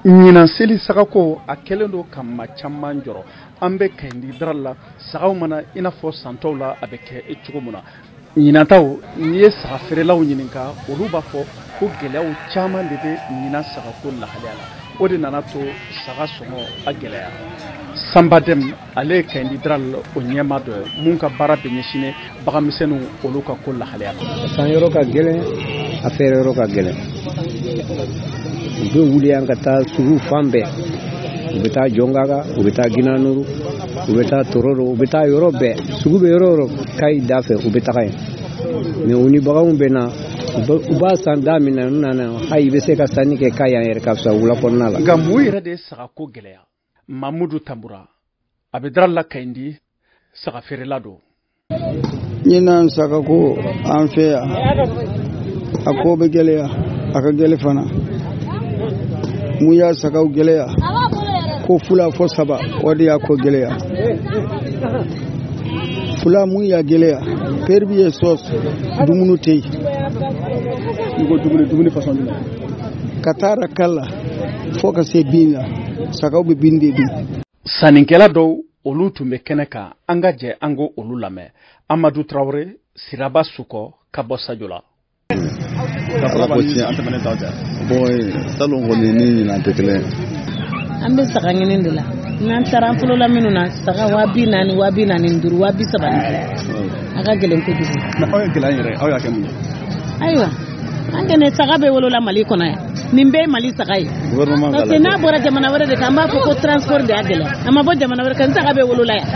Ɲinan seli sagako a kɛlen don ka maa caman jɔrɔ. An bɛ Kayindi Daral la, sagaw mana i n'a fɔ san tɔw la a bɛ kɛ cogo min na. Ɲinantaw, n'i ye saga feerelaw ɲininka, olu b'a fɔ ko gɛlɛyaw caman de bɛ ɲinan sagako lahalaya la. O de nana to saga sɔngɔ a gɛlɛyara. Sanba Dɛm, ale ye Kayindi Daral o ɲɛmaa dɔ ye mun ka baara bɛ ɲɛsinnen baganmisɛnninw olu ka ko lahalaya ma. San yɔrɔ ka gɛlɛn, a feere yɔrɔ ka gɛlɛn. U bɛ wuli yan ka taa sugu fan bɛɛ. U bɛ taa Jɔnkaga, u bɛ taa Ginanuru, u bɛ taa Tororo, u bɛ taa yɔrɔ bɛɛ. Sugu bɛ yɔrɔ o yɔrɔ Kayi da fɛ, u bɛ taga yen. Mais u ni baganw bɛ na, u b'a san da min na, u nana hali i bɛ se ka sanni kɛ Kayi yan yɛrɛ ka fisa wula kɔnɔna la. Nka mun yɛrɛ de ye sagako gɛlɛya? Mamudu Tambura, a bɛ Daral la Kayindi, saga feerela don. Ɲinan sagako an fɛ yan, a ko bɛ gɛlɛya, a ka gɛlɛn fana. Mun y'a sagaw gɛlɛya? Ko fila fo saba, o de y'a ko gɛlɛya. Fila mun y'a gɛlɛya? Perbi sos dumuni tɛ yen. I ko dumuni, dumuni façon jumɛn? Ka taa rakal la fo ka se bin la, sagaw bɛ bin de dun. Sannikɛla dɔw olu tun bɛ kɛnɛ kan, an ka jɛ an ko olu lamɛn. Amadu Tarawele, Siraba Sukɔ ka bɔ Sajola. Ala ko tiɲɛ, bon salon kɔni ni ɲinan tɛ kelen. An bɛ saga ɲini de la. N'an taara an fɔlɔla minnu na, saga 40,000, 45,000, 35,000. A ka gɛlɛn kojugu. Mais aw ye gɛlɛya yɛrɛ, aw y'a kɛ mun ye? Ayiwa, an kɛnɛ saga bɛ wolola Mali kɔnɔ yan. Nin bɛɛ ye Mali saga ye. Parce que n'a bɔra jamana wɛrɛ de kan, an b'a fɔ ko transport de y'a gɛlɛya. A ma bɔ jamana wɛrɛ kan, saga bɛ wolola yan.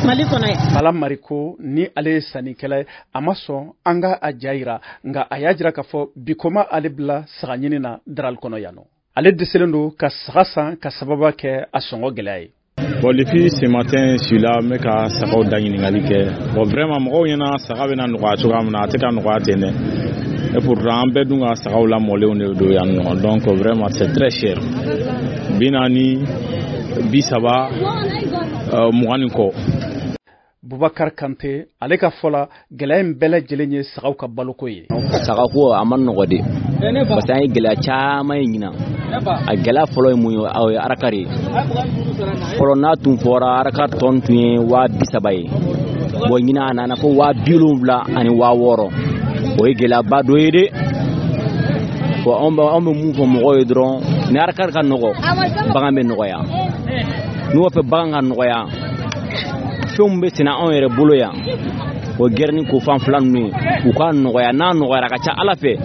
Mali kɔnɔ yan. Bala Mariko ni ale ye sannikɛla ye, a ma sɔn an ka a ja yira, nka a y'a jira k'a fɔ bi ko ma ale bila saga ɲini na Daral kɔnɔ yan nɔ. Ale dɛsɛlen don ka saga san ka sababa kɛ a sɔngɔ gɛlɛya ye. Bon, depuis ce matin, je suis là, n bɛ ka sagaw da ɲininkali kɛ. Bon, vraiment, mɔgɔw ɲɛna saga bɛna nɔgɔya cogoya min na, a tɛ ka nɔgɔya ten dɛ. Et pourtant, an bɛɛ dun ka sagaw lamɔlenw de don yan nɔ. Donc, vraiment, c'est très cher. 40, 30, 20 ni kɔ. Bubakar Kante, ale ka fɔ la, gɛlɛya in bɛɛ lajɛlen ye sagaw ka baloko ye. Sagako a ma nɔgɔ de, parce que an ye gɛlɛya caman ye ɲinan. A gɛlɛya fɔlɔ ye mun ye? O ye arakari ye. Fɔlɔ n'a tun fɔra araka tɔn tun ye 30,000 ye. Bon, ɲinan a nana fo 70,000 ani 60,000. O ye gɛlɛyaba dɔ ye dɛ. Bon, anw bɛ mun fɔ mɔgɔw ye dɔrɔn, ni arakari ka nɔgɔ, bagan bɛ nɔgɔya. N'u b'a fɛ bagan ka nɔgɔya, fɛnw bɛ sɛnɛ anw yɛrɛ bolo yan, o gɛrɛni ko fan fila ninnu ye, u ka nɔgɔya. N'a nɔgɔyara, a ka ca Ala fɛ,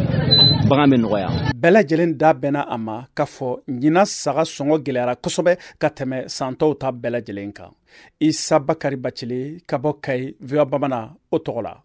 bagan bɛ nɔgɔya. Bɛɛ lajɛlen da bɛnna a ma k'a fɔ ɲinan saga sɔngɔ gɛlɛyara kosɛbɛ ka tɛmɛ san tɔw ta bɛɛ lajɛlen kan. Isa Bakari Bacili ka bɔ Kayi, VOA Bamanan o tɔgɔ la.